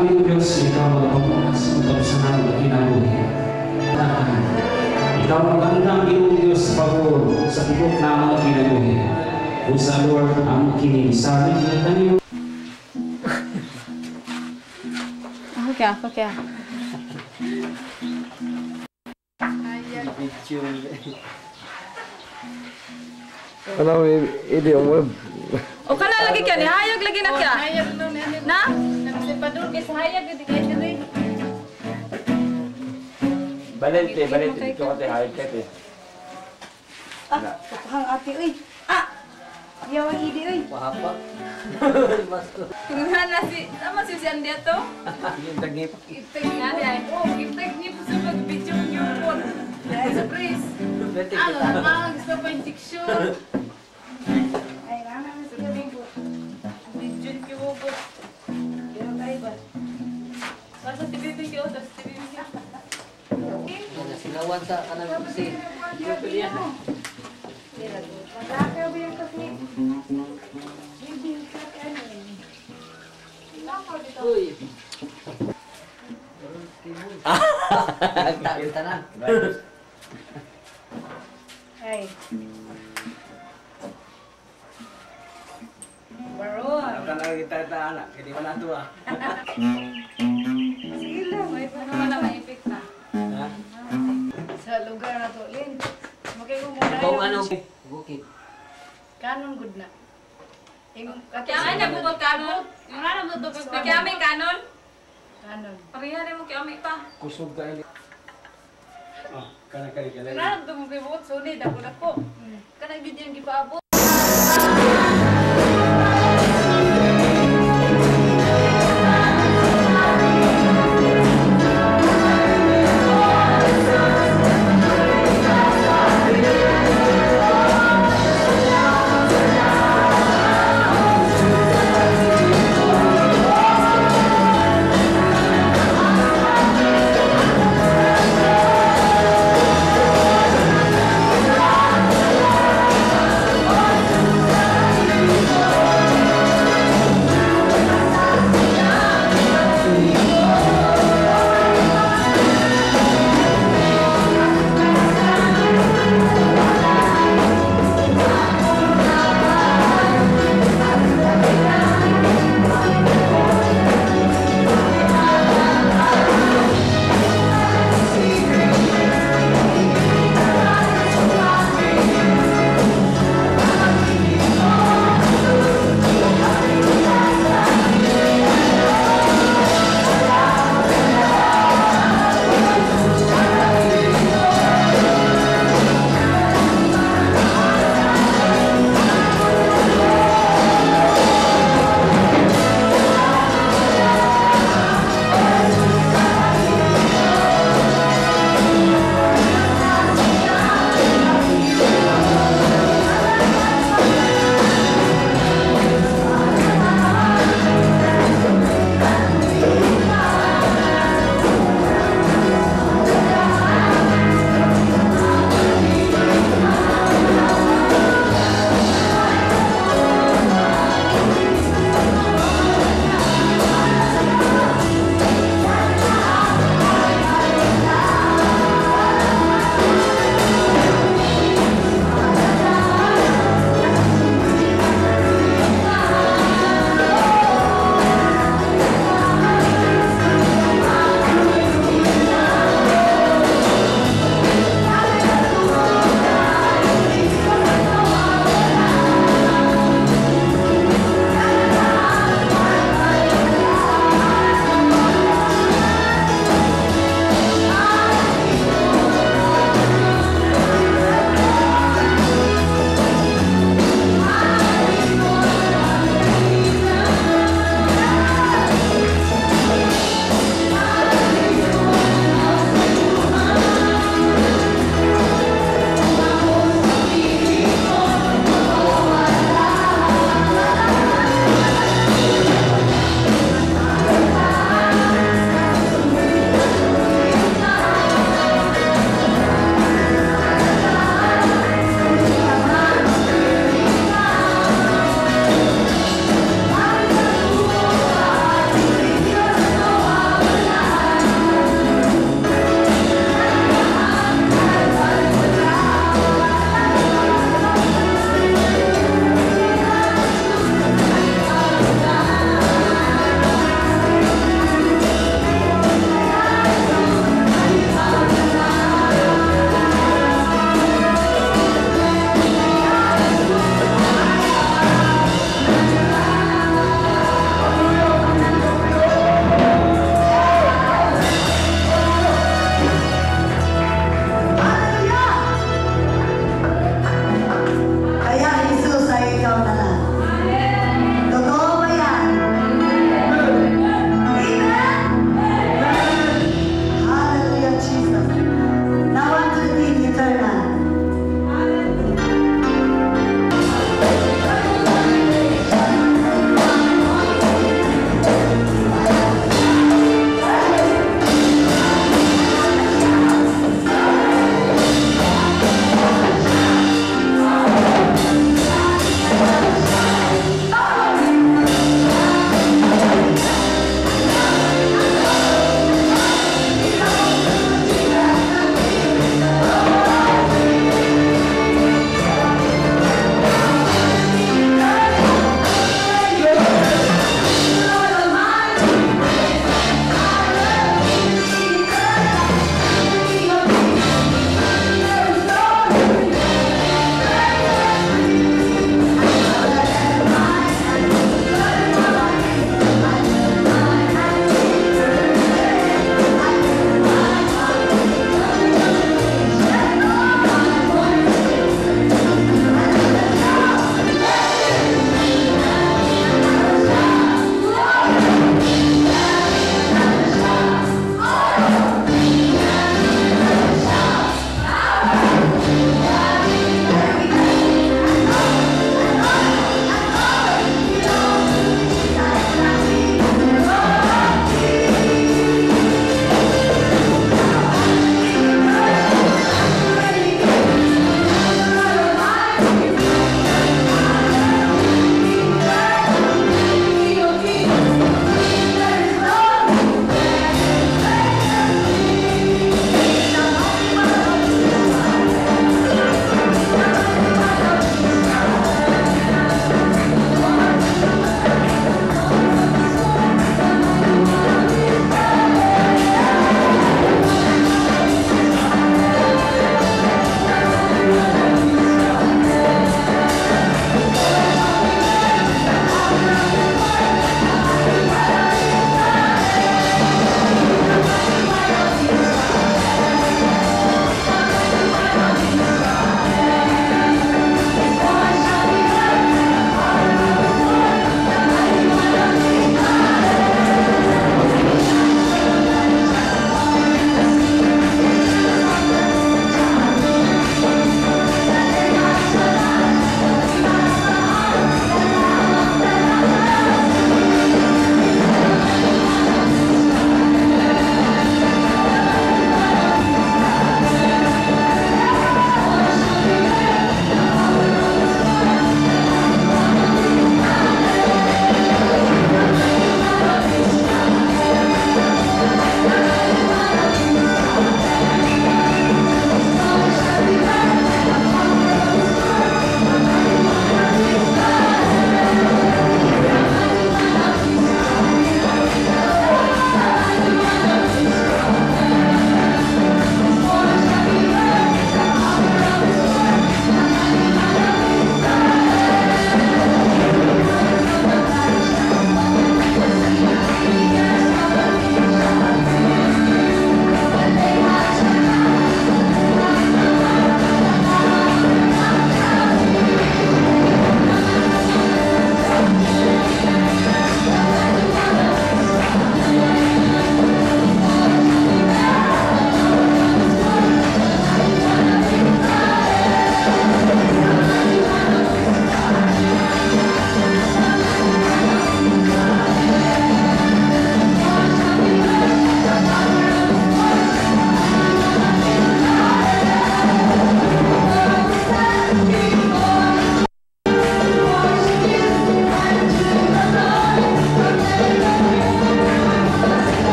Salamat, Ginoong Diyos, ikaw magpapunas sa namong kinabuhi. Ikaw magandang, Ginoong Diyos, pabor sa tibok na mga kinabuhi. Busa, Lord, ang kini sabi ng kanyo. Ako kaya, ako kaya. Ano, hindi mo. O kana lagi kaya, nihayag lagi na kaya. Na? Balente, balente. Dito ka tayo, hayag ka tayo. Ah, kapahang ate, uy. Ah! Yaw ang idi, uy. Wahapa. Kung na si, tama si Andy ato? Yung tagip. Itag niya ay. Oh, itag niya po sa pag-video niyo po. Surprise. Ano, ang gusto pa injection. Ay, rana na sa gabi ko. Video niyo po. Pero tayo ba? Sa TV ko, sa TV ko. Sinawan sa kanang si. Uy. Nagta na. Ay. Baron. Ano na kita ta anak, hindi pa na to ah. Sige lang, may pa Ano na may epekta. Ha? Sa lugar na to, Lin. Makay ko muna. Kung ano, bukid. Kanon good na. Kaya ay nabukod kanon. Kaya may kanon. Kanon. Pareha rin mo kaya may pa. Kusog ka ini. Oh, kana kani kani. Kanon tumugibot suni dako dako. Kanang gid yung gipaabot.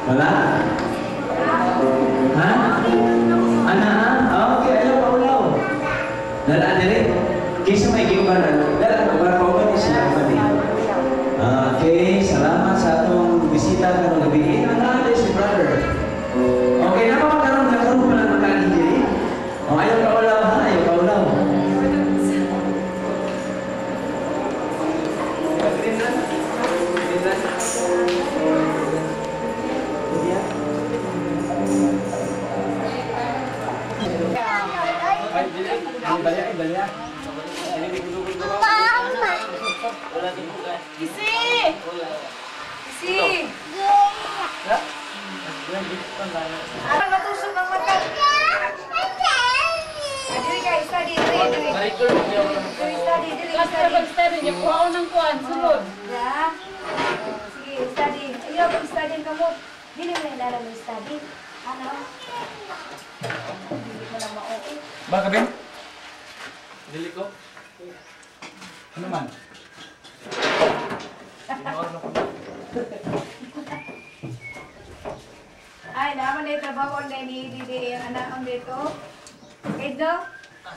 Wala? Ha? Ana? Okay, ayaw paulaw. Dala diri. Kinsa may giuban ano? Dala uban pa uban sila uban eh. Okay, salamat sa atong bisita karong gabi. Eh, naa si brother. Okay, na pa karon karon pa lang makaagi diri. Oh, ayaw paulaw ha, ayaw paulaw. Isi! Isi! Ano matusok ang mata? Dili ka, study, dili, dili. Dili, study, dili, study. Pag-study niya, kuha ng kuhan, sulod. Ya. Sige, study. Ayaw, pag-study ang kamot. Dili mo na mo study. Ano? Dili mo na ma-okay. Baka Ben? Dili ko? Ano man? Ay, naman na trabaho online ni Didi ang anak ang dito. Edo?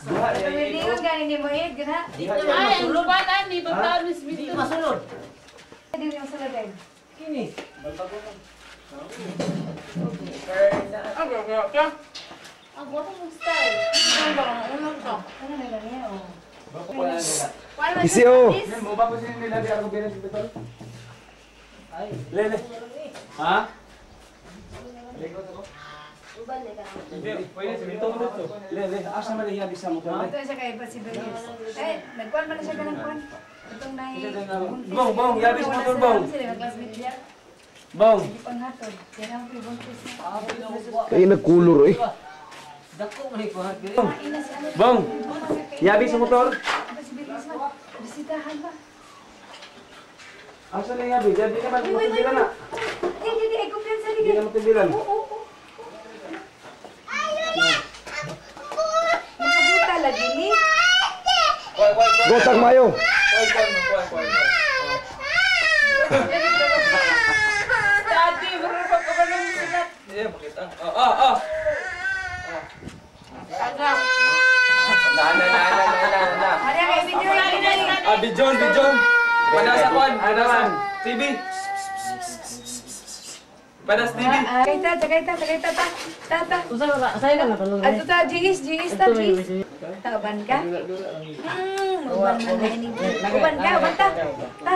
Tumilingon gani ni mo eh, gana? Ay, ang luban ani, pagtaan ni Smith. Di masulod. Dili mo sulod eh. Kini. Ang guwapo mong style. Ano ba kang unang ka? Ano na lang niya, oh. Isi oh. Mo ba ko sila nila di ako bilang sa pitol? Lele. Ha? Hindi, pwede sa pitol mo to. Lele, asa man iya bisa mo Ito siya kay si Bernice. Eh, nagkuan man na siya kanang kuan. Itong nai... Bong, bong, yabi sa motor, bong. Sila classmate niya. Bong. Di panghatod. Kaya ang buntis na. Kay nagkulor eh. Dako man ko ha. Bong. Yabi sa motor. Si Bernice man. Bisitahan ba? Asa na yabi? Yabi naman mo tibilan na. Di, di, di. Ay, kumpiyansa di. Di na mo tibilan. Oo, oo. Makabuta lagi ni. Gotag mayo. Daddy, bro, pagkabalong sila. Yeah, makita. Oh, oh. Taga. Na, na, na, na, na, na. Ano kay video Ah, Bijon, Bijon. Panas akuan, panas. TV. Panas TV. Kay ta, kay ta, kay ta, ta. Ta, ta. Usa ka, say ka na talon. Ato ta, jigis, jigis ta, jigis. Ta, uban ka? Uban man na ini. Uban ka, uban ta. Ta.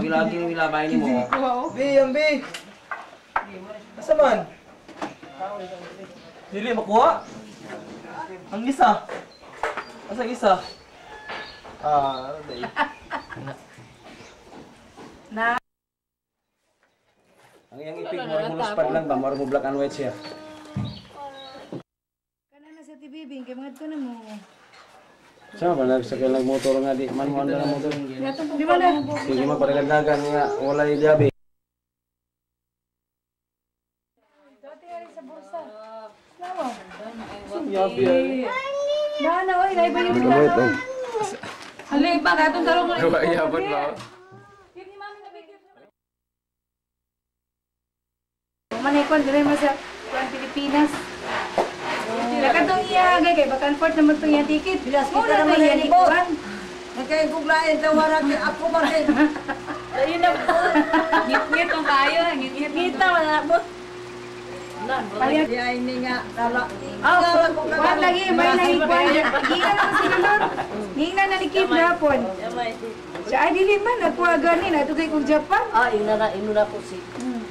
Lagi yung ilabay ni mo. B, ang B. Asa man? Dili makuha. Ang isa. Asa ang isa? Ah, dai. Na. Ang iyang ipig mo munuspad lang ba, mura mo black and white siya. Kana na sa TV bing kay mga to na mo. Sa ba sa kailang motor nga di man mo andar ang motor. Di ba na? Sige mo paragdagan nga walay gabi. Dati ari sa bursa. Nawa. Yabi ay. Na na oy, nay ba yung Gamit oh. Hali pa, katong tarong mo. Yabon ba? Manay kon dili man sa kuan Pilipinas. Nakatong iya gay kay back and forth naman tong iya ticket. Bilas Muna kita naman to iya yan, ni Ibot. kuan. Nagkayaguglain tawaran ako man kay Ayun na. Ngit-ngit ang kayo, ngit-ngit. Ngita man na bot. Di ay ni nga kala. Oh, kuan lagi may nang kuan. Giingan na sila lord. Giingan na ni Kid hapon. Siya ay dili man nakuha gani na tugay kog Japan. Ah, ina na inuna ko si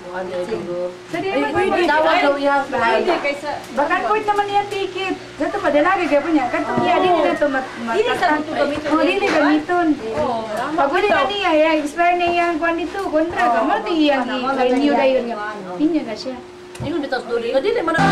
kuan di siguro. Sa di man pwede. Tawag daw iya. Pwede kaysa Back and forth naman niya ticket. Sa to padala gay gapon niya. Katong iya dili na to mat. Dili sa to gamiton. Oh, dili gamiton. Oo. Pag uli na niya, ya, expire na iyang kuan dito, kontra ka mo ti iyang i-renew dayon nga. Inyo na siya. Ingon bitaw duli. Dili man na.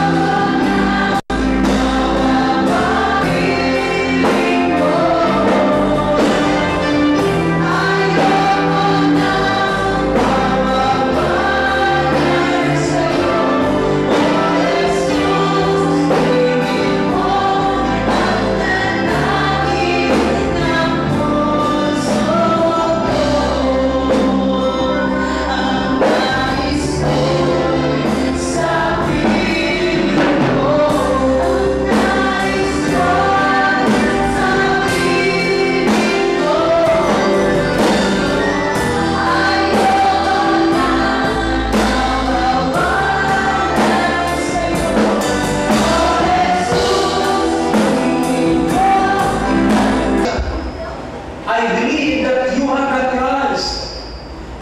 I believe that you are the Christ,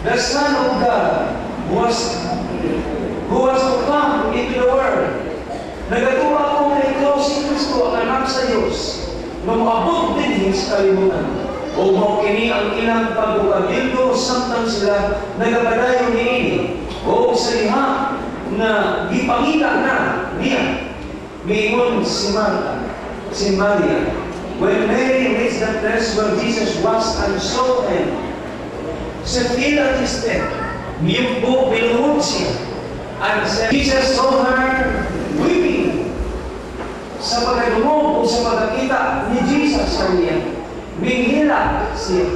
the Son of God, who was to come into the world. Nagatuo ako nga ikaw si Kristo, ang anak sa Diyos, nga moabot dinhi sa kalibutan. O mao kini ang ilang pagbukabildo samtang sila nagapadayon niini. O sa diha nga gipangita na niya, miingon si Marta, si Maria. When Mary reached the place where Jesus was and saw him, she fell at his feet. Miyugbo, miluhod siya. And said, Jesus saw her weeping. Sa pagkadungog o sa pagkakita ni Jesus sa niya, minghilak siya.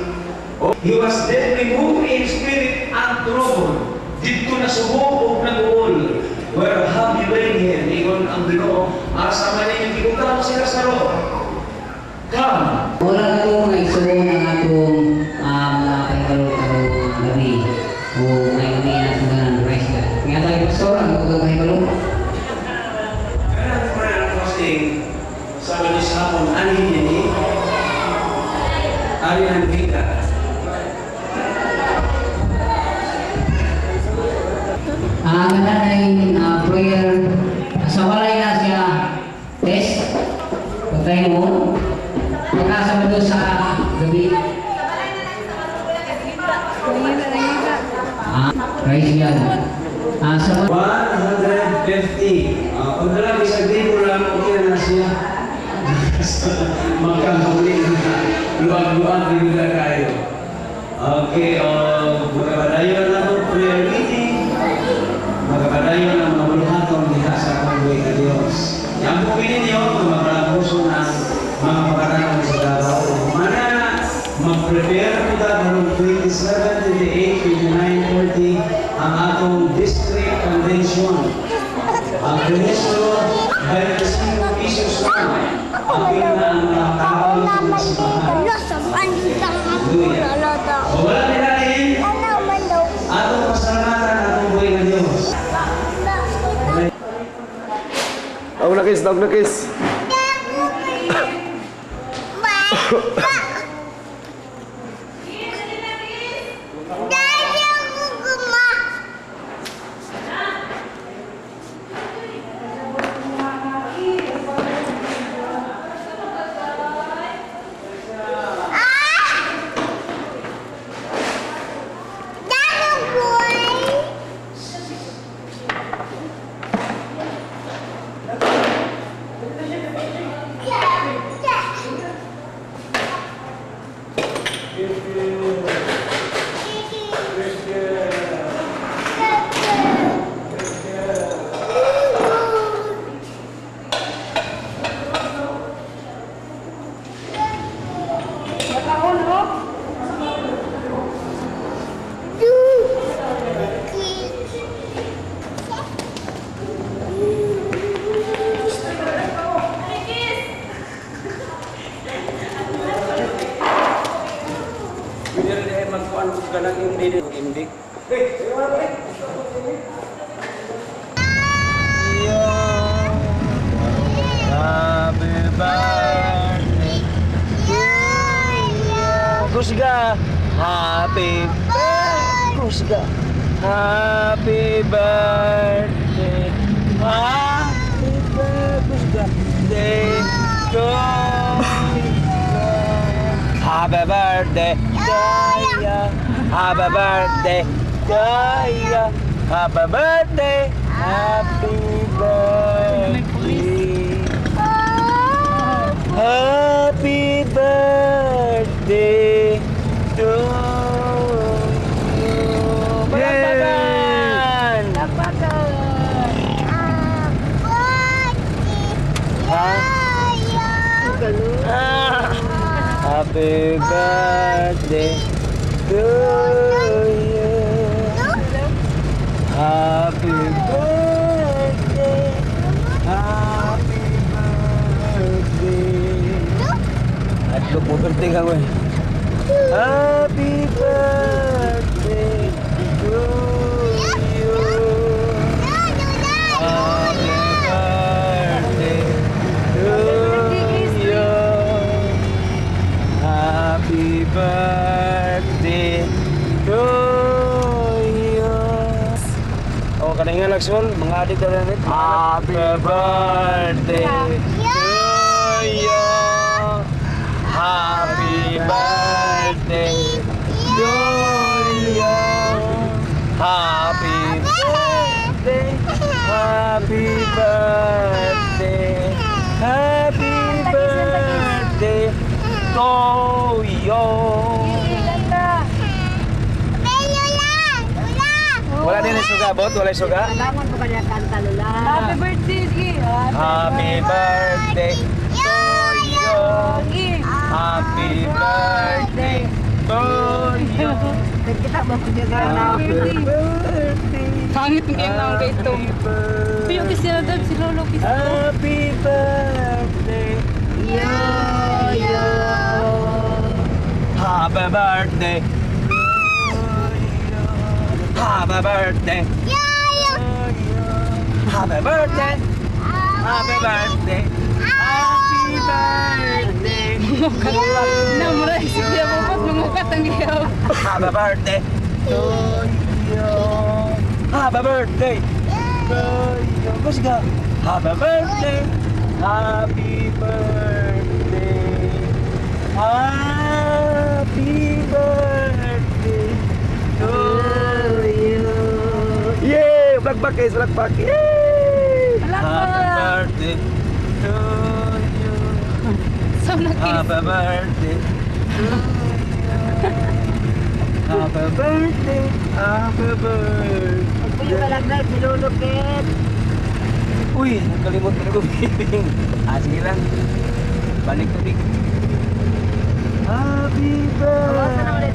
Oh, he was deeply moved in spirit and troubled. Didto nasubo og nag-uol. "Where have you laid him?" Ingon ang Ginoo. "Asa man ninyo gibutang si Lazaro?" Come. Wala na itong mga igsoon ang atong mga pahibalo karong gabi o may gabi na itong ganan. Praise God. Nga tayo, Pastor, ang atong pahibalo. Kanang prayer fasting sa mga hapon, anhin ini, ari ang kita. Ang ganan ay prayer sa walay na siya test. Pagtayo mo, pagkasama doon sa gabi. Praise God. Sa 150. Kung nalang isang libo lang, okay na siya. Magkahuli na. Luwag-luwag din na kayo. Okay, magkapadayon na itong prayer meeting. Magkapadayon ang mga buluhaton diha sa akong buhay na Diyos. Yan po ninyo, magpalapuso ng mga pagkakaroon sa Davao. Mana, mag-prepare po ta karong 27, 28, 29, 30 ang atong district convention. Ang preso, 25 pesos lang. Ang pina ang mga tao sa simbahan. Hallelujah. O wala nila rin, atong pasalamatan atong buhay na Diyos. Tawag na kiss, tawag na kiss. Kusga, happy birthday. Kusga, happy birthday. Happy birthday to you. Happy birthday to you. Happy birthday to you. Happy birthday. Happy birthday. Happy birthday to you. Palakpakan! Palakpakan! Ha? Happy birthday to you. Happy birthday. Happy birthday. At look mo birthday ka ko. Happy birthday to you. Happy birthday to you. Happy birthday to you. Oh, kanang nga lagsol, mga adik na rin. Happy birthday to you. Happy birthday to you. Happy birthday. Happy birthday. Happy birthday to you. Wala din yung suga, bot? Wala yung suga? Happy birthday, sige. Happy birthday to you. Happy birthday to you. Happy birthday. Pangit ng iyong naong kay Tom. Piyo kasi na si Lolo kasi. Happy birthday. Yo, yo. Happy birthday. Happy birthday. Happy birthday. Happy birthday. Happy birthday. Namuray siya po mangukat ang iyaw. Happy birthday to you. Happy birthday to you. Let's go. Happy birthday. Happy birthday. Happy birthday to you. Yay! Blackback guys, blackback. Yay! Happy birthday to you. So nakis. Happy birthday to you. Happy birthday, happy birthday. Uy, nakalimot na ko bibing. Ah, sige lang. Balik tubig. Happy birthday.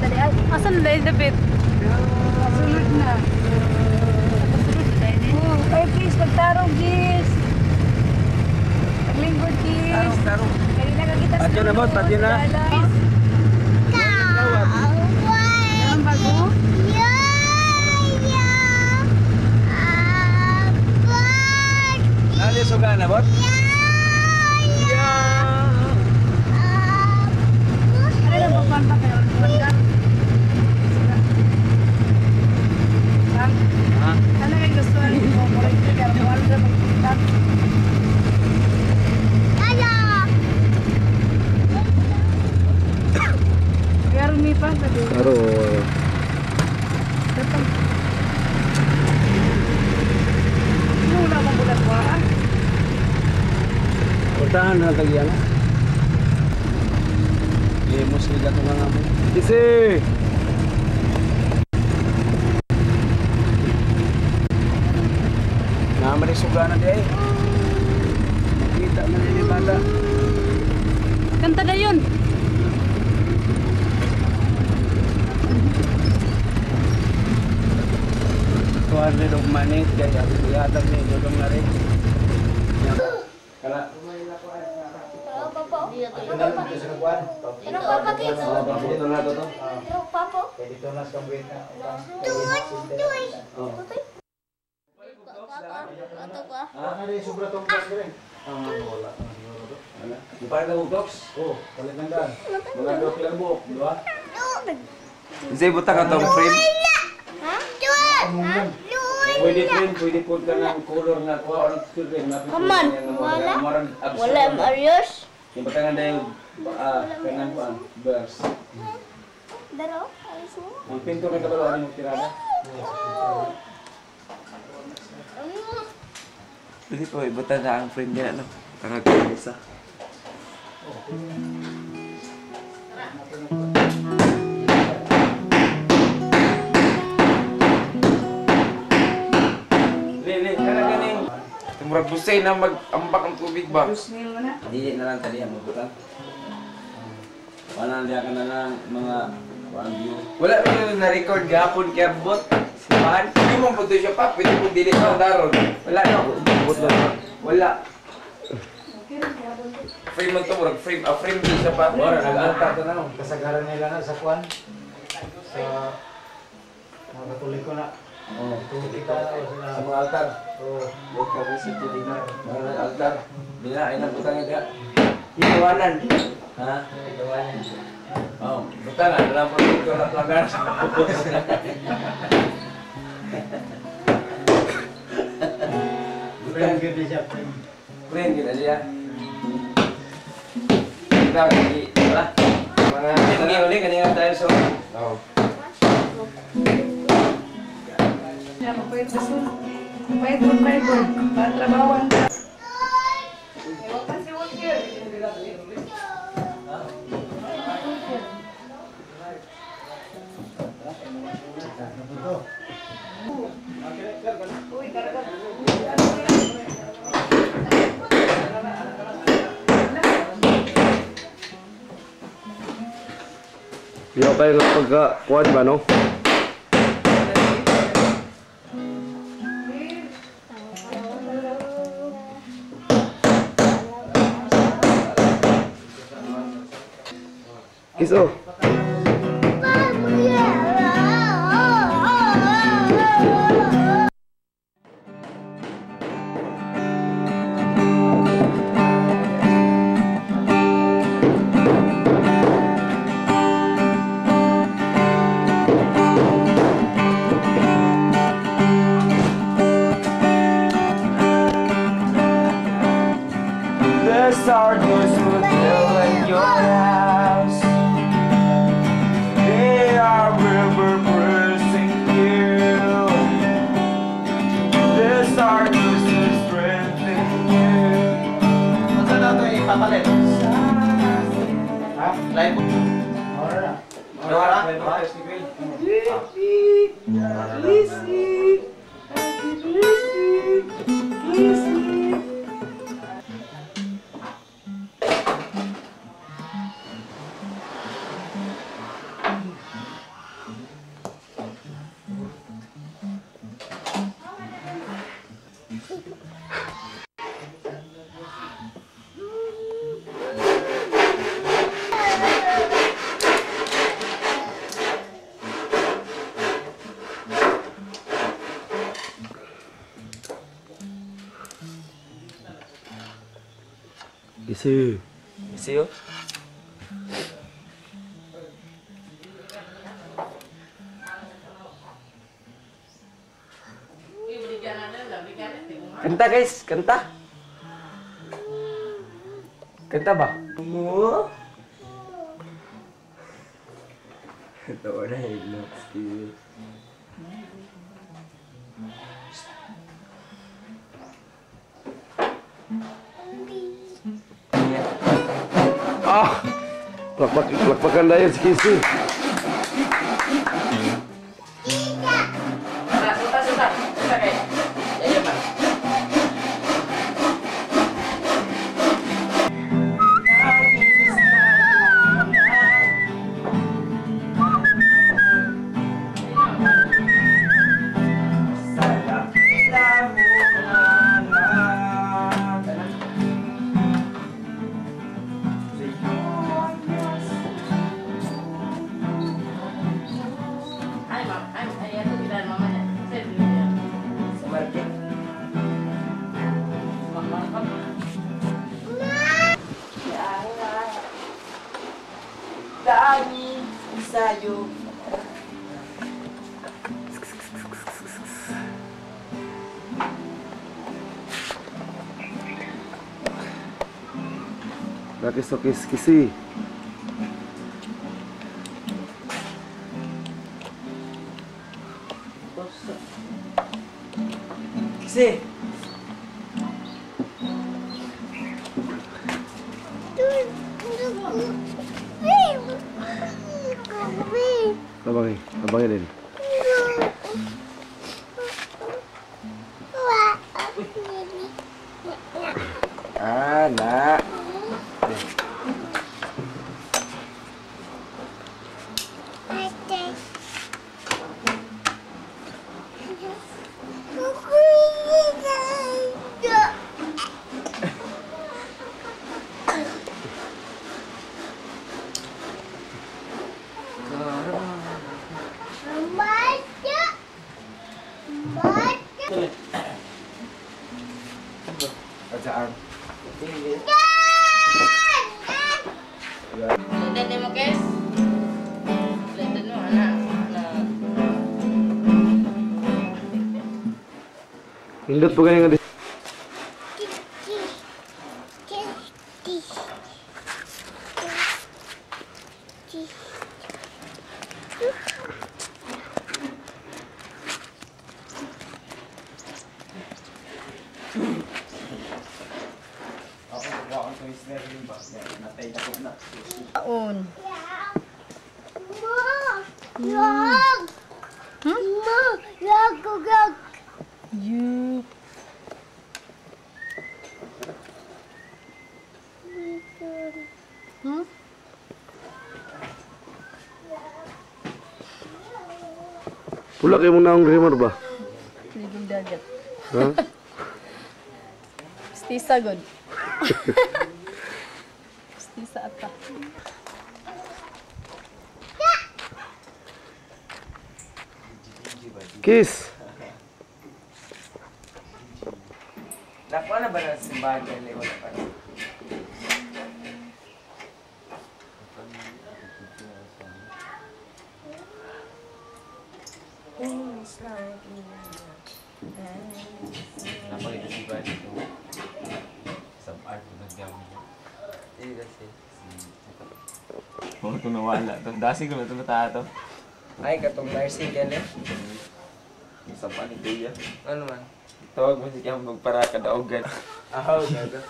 Asan na dahil dapit? Sunod na. Oh, ay, please, pagtarong, Gis. Paglingkod, Gis. Tarong, tarong. Kanina ka kita sa Patyo na, bot, patyo na. Ang bago? Nali suga na, bot? Yeah. Ano lang, pakuan pa kayo? Ha? Ano yung gusto mo? Ano na magpunta? Meron mi pa sabi. Karo. Wala bang bulat ko ah? Portahan na tagyan. Limos nila ito nga mo. Isi! Naman yung suga na di ay. Makita man yung bata. Kanta na yun. $200 og money kaya ihatag ni dodong na rin. Kala. Dito na to to. Oh. Parang ka box? Oo, palit ng daan. Mga dok lang buok, di ba? Zay, buta ka tong frame. Pwede frame, pwede po ka ng color na kuha or children na Kaman, wala. Wala Marius. Yung batangan dahil kanang kuha, verse. Ang pinto kay kabalo, ano yung tirada? Pwede po, ibuta na ang frame niya, ano? Tara, isa. Lili, kana ganing. Murag busay na mag-ambak ang tubig ba? Di na lang tali ang mabutan. Wala na ka na lang mga one view. Wala mo yung na-record gahapon kaya bot. Mahal. Hindi mo po siya pa. Pwede po dili na daron. Wala no. Bot lang. Wala. Frame man to, murag frame. Ah, frame din siya pa. Mura, nag-altar to na. Kasagaran nila na sa kuan. Sa mga Katoliko na. Oh, Kita sa mga altar. Oo. Bot ka visit to dinner. Mga nag-altar. Dila, ay nagbutan nga. Iwanan. Ha? Iwanan. Oh, buta na dalam produkto na plagar. Friend gyud siya, friend. Friend gyud siya. Kita lagi, wala. Mga tinggi uli kanina tayo so. Oh. Ya, pwede sun. Pwede, pwede. Patrabawan. Di ako kayo pagka-kuhan ba, no? Kiso. The stardust will fill in your house. They are river pressing you. The stardust is strengthening you. Ano na ito ipapalit? Ha? Live? Ora. Ora? Lisi. Lisi. Lisi. Isi. Isi yo. Kanta guys, kanta. Kanta ba? Mo? Ito na eh, excuse. Ah! Plakpakan dahil si Kisi. Suta, suta. Suta kayo. Yan ba? Ay, ma'am. Ay, ay, ito kita mama niya. Sa market. Dami sa'yo. Nakis kisi. Kisi. Tabangi, tabangi din. Ah, nak. Indot po gani nga On. You. Hmm? Pula kayo mong naong rimor ba? Ligong dagat. Ha? Stisa god. Stisa ata. Kiss. Nakuha na ba ng simbahan dahil wala pa na? Napakita dito. Sa art ko naggamit. Hindi kasi. Huwag ko nawala. Dasi ko na ito na to. Ay, katong nursing yan eh. Sa pa ni Kuya. Ano man? Tawag mo siya magpara kadaogan. Ahaw, gago.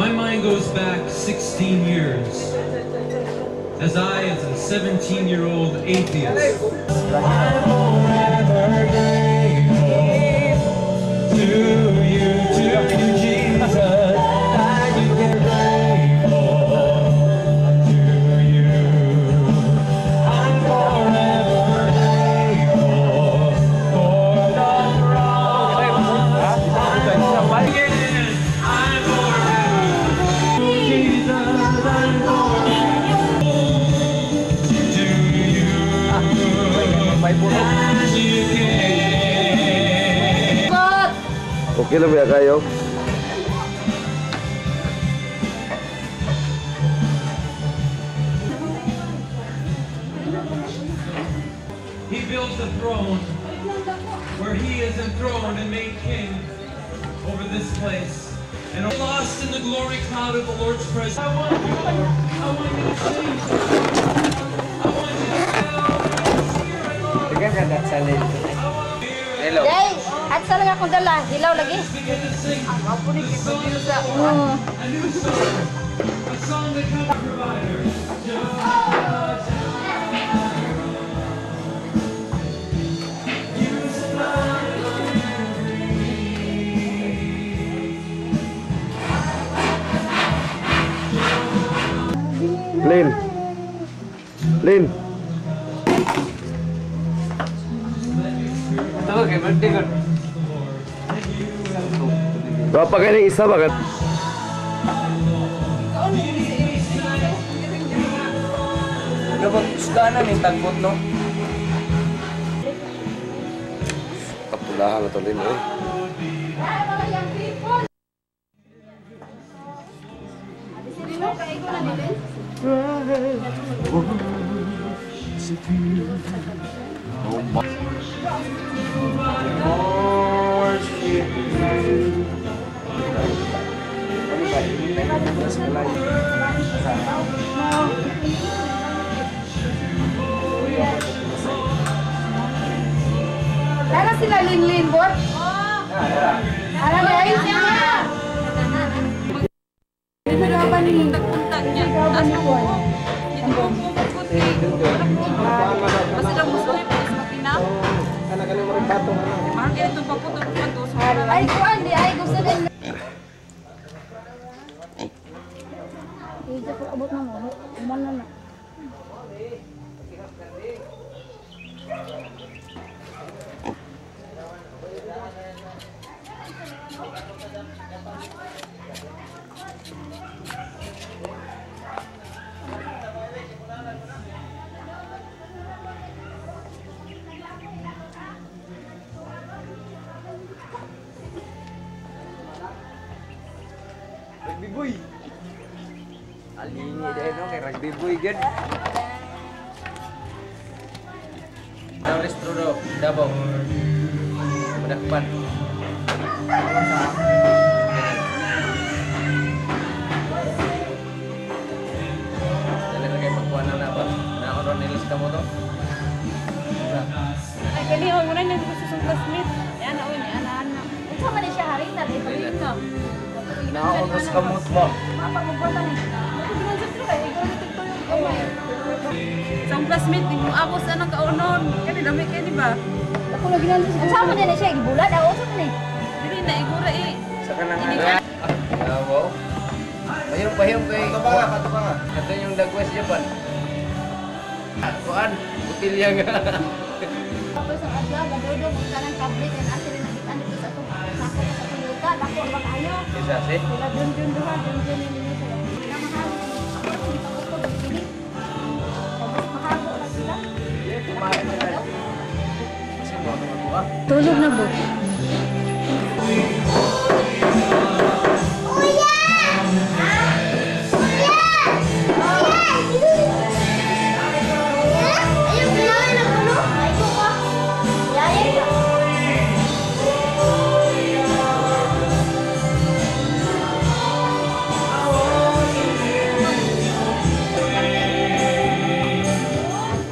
My mind goes back 16 years, as I, as a 17-year-old atheist, I'm forever grateful to you, Jesus, that you get grateful to you. I'm forever grateful for the cross. I'm forever, Jesus, I'm forever to you. As you came. Okay lang ba kayo? He builds a throne where he is enthroned and made king over this place. And lost in the glory cloud of the Lord's presence. I want you to sing. I want you to tell. Tiga ka dat sa lid. Hello. Day, at sa lang akong dala, hilaw lagi. Begin to sing the song of the Lord. A new song. A song that comes provider. Jehovah Jireh. You supply every Lin. Lin. Ito kay birthday ko. Bapa kayo ng isa ba? Dapat isda na ni tagbot no. Kapulahan na to Lin eh. Tara sila Linlin, bot. Ah, Ara guys. Puntag niya. Asa ko? Dito ko pupunti. Basta lang gusto niya po sa makina. Anak ano mo rin batong ano. Mahal kayo itong paputok po. Ay, kuan di ay gusto din. Ija ko abot na mo. Uman na na. Rugby boy. Alingi dahil no kay rugby boy gud. Torres Trudeau, Davao. Madakpan. Dali na kayo pagkuha na na ba? Naon ron nilis ka mo to? Ay, kali, huwag mo na yung gusto sa classmate. Yan, na, uy, yan, na, na. Unsa man ni siya harina di Dili na. Naon ros kamot mo. Sa akong classmate, di mo abos anang kaunon. Kani dami kay di ba? Ako lagi na Unsa man ni siya gibulad aw unsa man ni? Dili na igura eh. Sa kanang Davao. Pahiyong pahiyong kay. Kato ba nga? Kato yung Dagwes Japan. Kuan, butilya nga. Tapos ang adlaw gadudong og kanang tablet and asa rin nagitan dito sa atong sako sa atong yuta dako ra kayo. Isa si. Sila dun duha dun ninyo sila. Mahal. Ako rin pagupod dili. Tapos mahago ra sila. Kumain na. Kasi mo ako makuha. Tulog na bo. Ayun, kumain ang ano? Ay, ko pa. Yaya ka.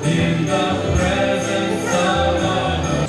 In the presence of the Lord.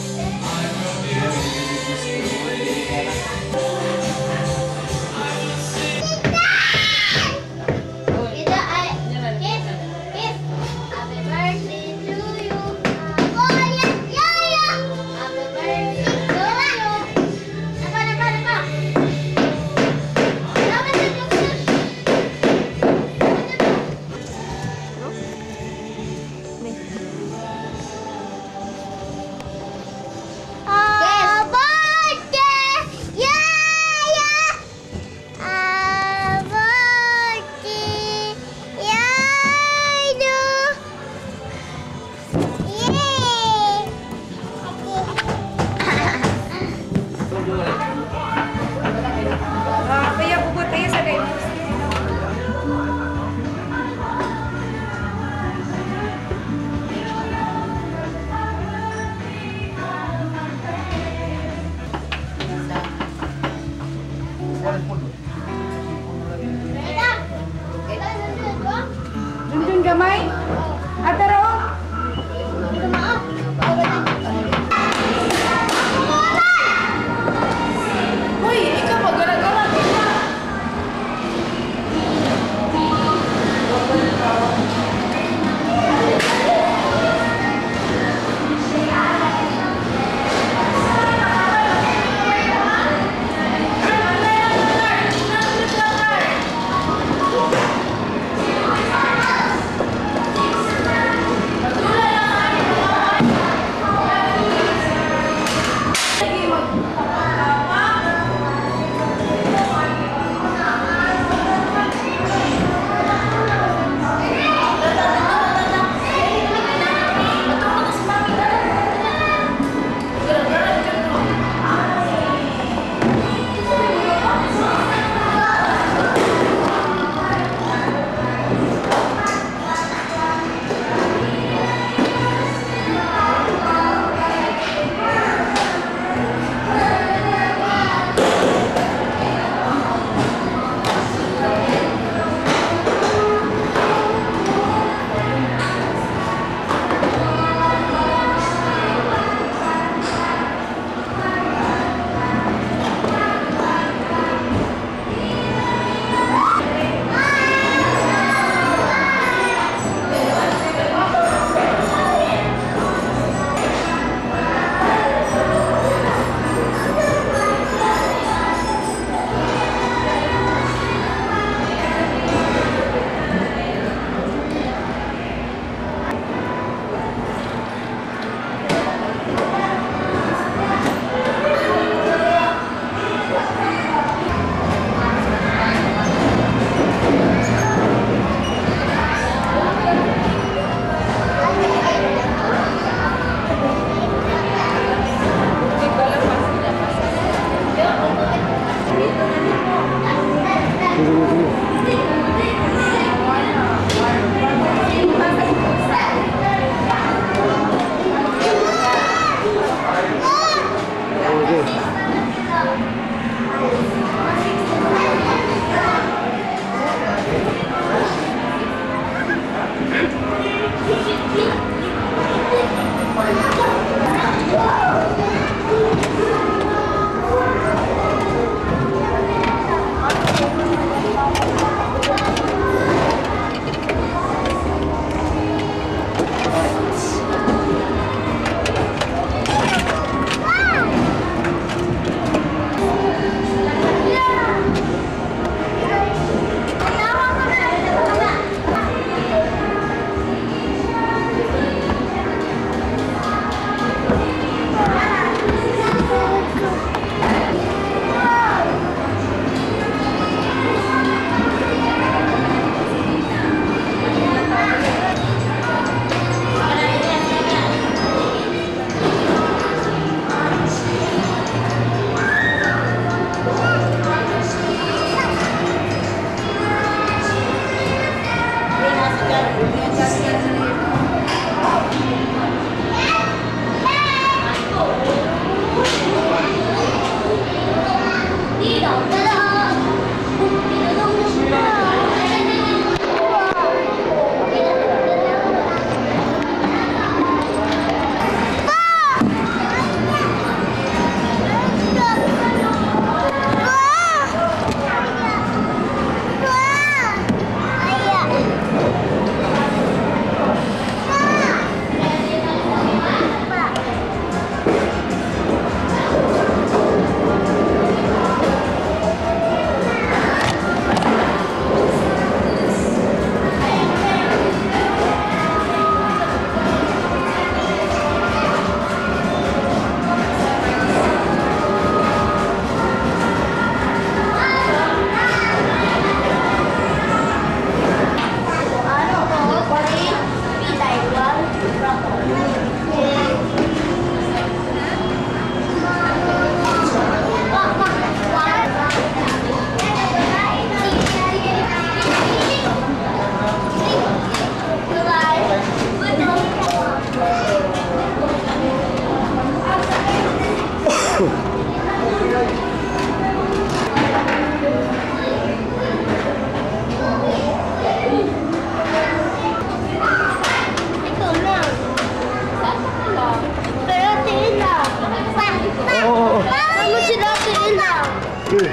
TV.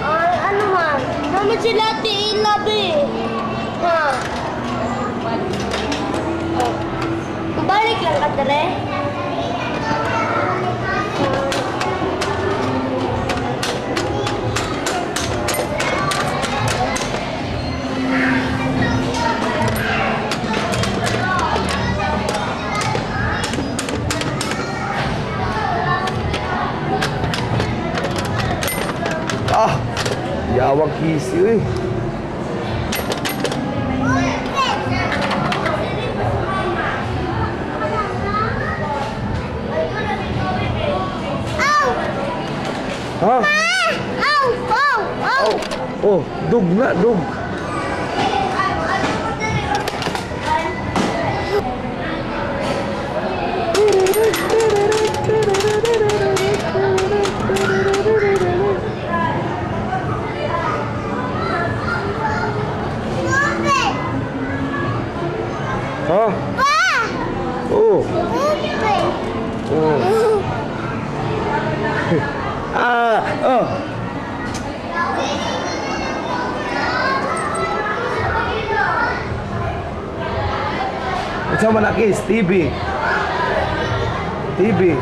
Ay, ano man? Naman sila tiilabi. Ha? Oh. Balik lang ka dere. Ah, yawang kisi eh. Ha? Ow! Ow! Ow! Oh, dug na, dug. Ha? Oh. Oh. Ah, oh. Unsa man akis? TV. TV.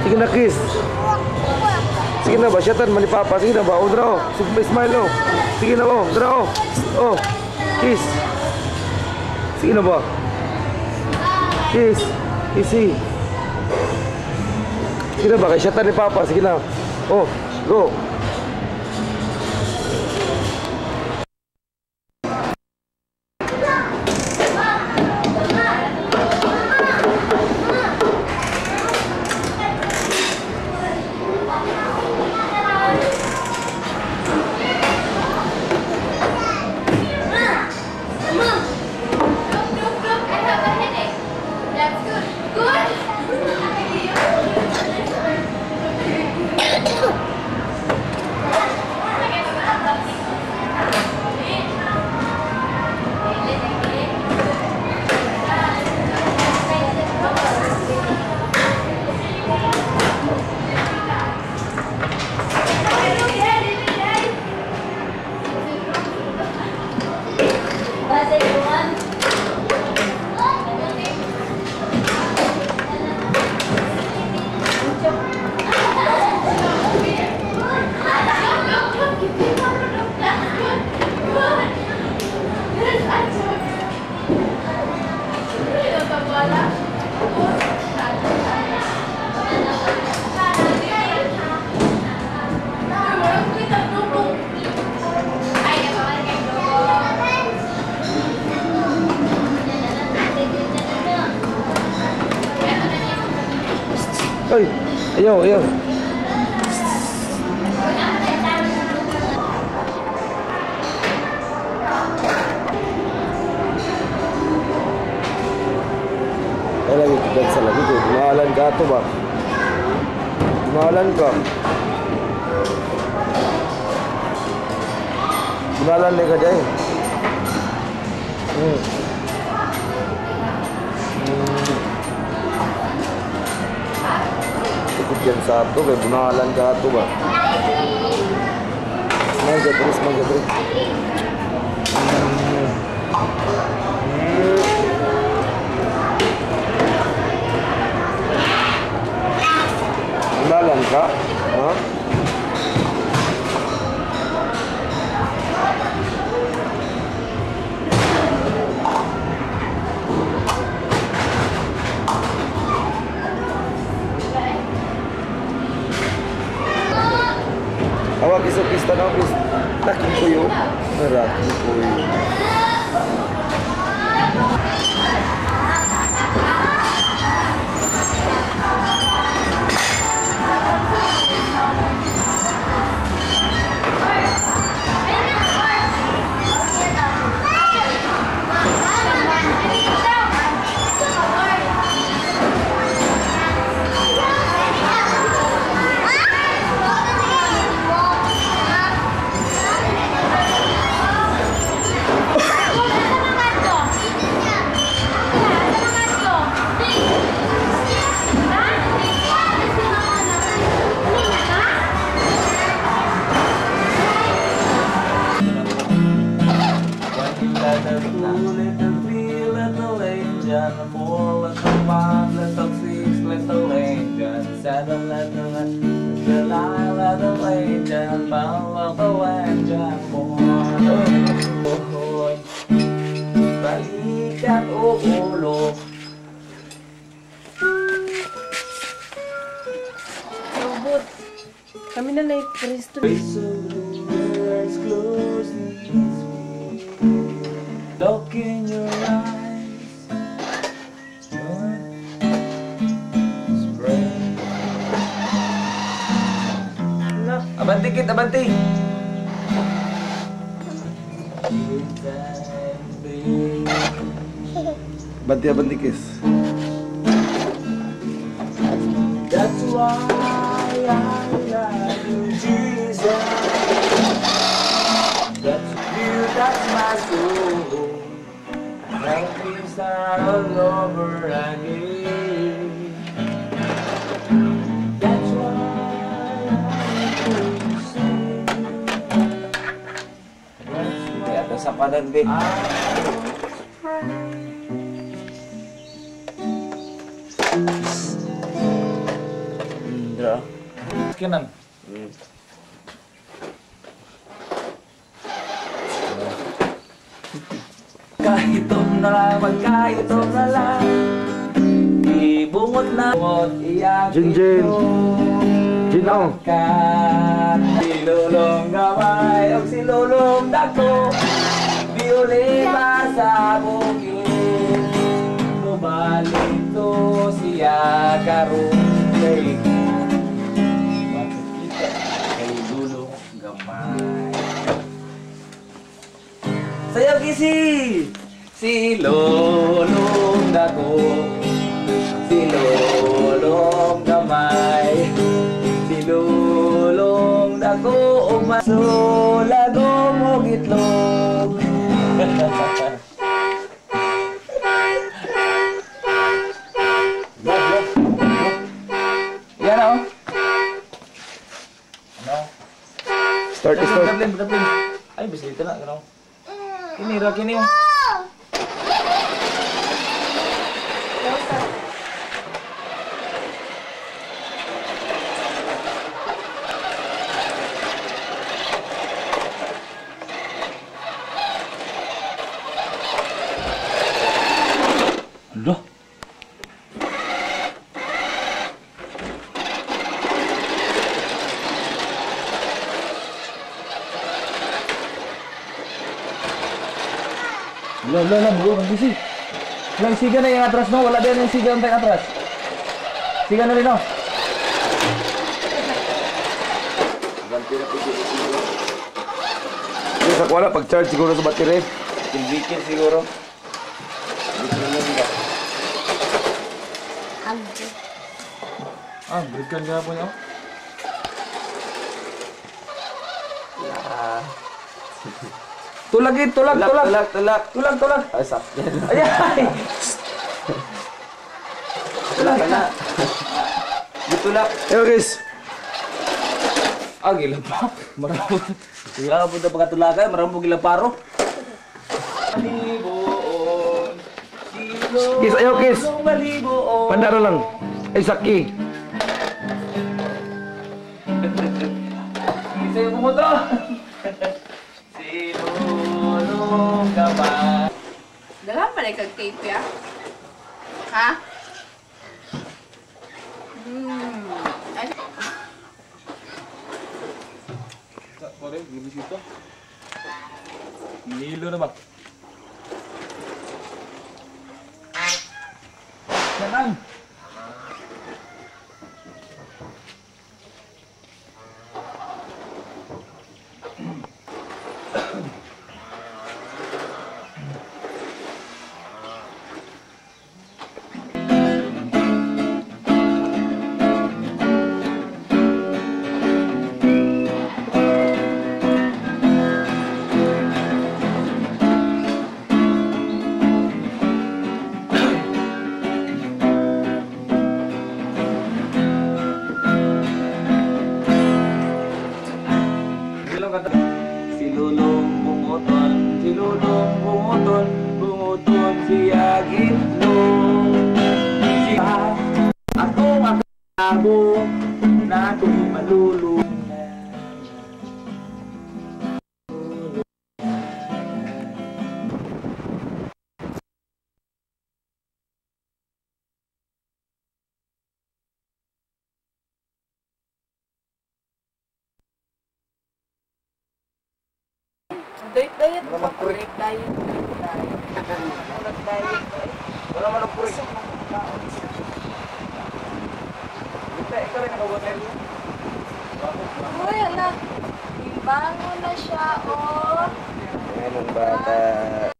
Sige na, kiss. Sige na ba, syatan man ni Papa. Sige na ba, oh, draw. Smile, oh. Sige na, oh, draw. Oh, kiss. Sige na ba? Kiss. Easy. Sige na ba, kay syatan ni Papa. Sige na. Oh, go. Good. Ay, ayaw, ayaw. Ay, lagi sa lagi ko. Mahalan ka ito ba? Mahalan ka. Mahalan na ka dyan. Yan sa ato, kaya bunalan ka ato ba? Smile ka, Dre, smile ka, Dre. Bunalan ka? Ha? Awak isok istana office. Taking kuyo. Raking kuyo. Balikat o ulo. Robot. Kami na na Kristo. Look in your eyes. Spray. Abanti kit, abanti. Abanti, abanti kiss. That's why I love you, Jesus. That's you, that's my soul. Help me start all over again. That's why I will sing. That's why sa padan, babe. Indra. Kinan. Kahitom na lang, magkahitom na lang. Ibungot na iyak. Jin Jin. Jin oh. Si Lulong gamay o si Lulong dako. Biuli pa sa bukid. Bumalik to siya karon kay makikita kay Lulong gamay. Sayaw kisi! Si Lulong dako, si Lulong gamay, si Lulong dako umasulago mo gitlog. Yan o. Ano? Start, start. Daplin, daplin. Ay, bisilita na. Ano? Kini, ra, kini. Loh. Lah, lah, lah, bro, ang busy. Walang siga na yung atras, no? Wala din yung siga ang atras. Siga na rin, no? Sa kuwala, pag-charge siguro sa battery. Bikil siguro. Ah, berikan ka po niya. Tulagin, tulag, tulag. Tulag, tulag. Tulag, tulag. Ay, sakyan. Ay, ay. Tulak na. Gitulak. Ayo guys. Ah, gila pa. Maramo. Gila po na pagkatulakan, maramo gila paro. Malibuon. Kiss, ayaw kiss. Malibuon. Pandaro lang. Ay, saki. Isa yung kumuto. Sinulong ka ba? Dala pa kag tape ya. Ha? Ay, Pare, gibisita. Nilo na ba? Kanan. Si Lulong bunguton, si Lulong bunguton, bunguton siya gitlog. Si ako makabo na ako'y malulong. Diet, diet. Diet, diet. Diet. Wala man ang puri. Ikaw rin nakabutin. Uy, ala. Imbango na siya, oh. Ayan ang bata.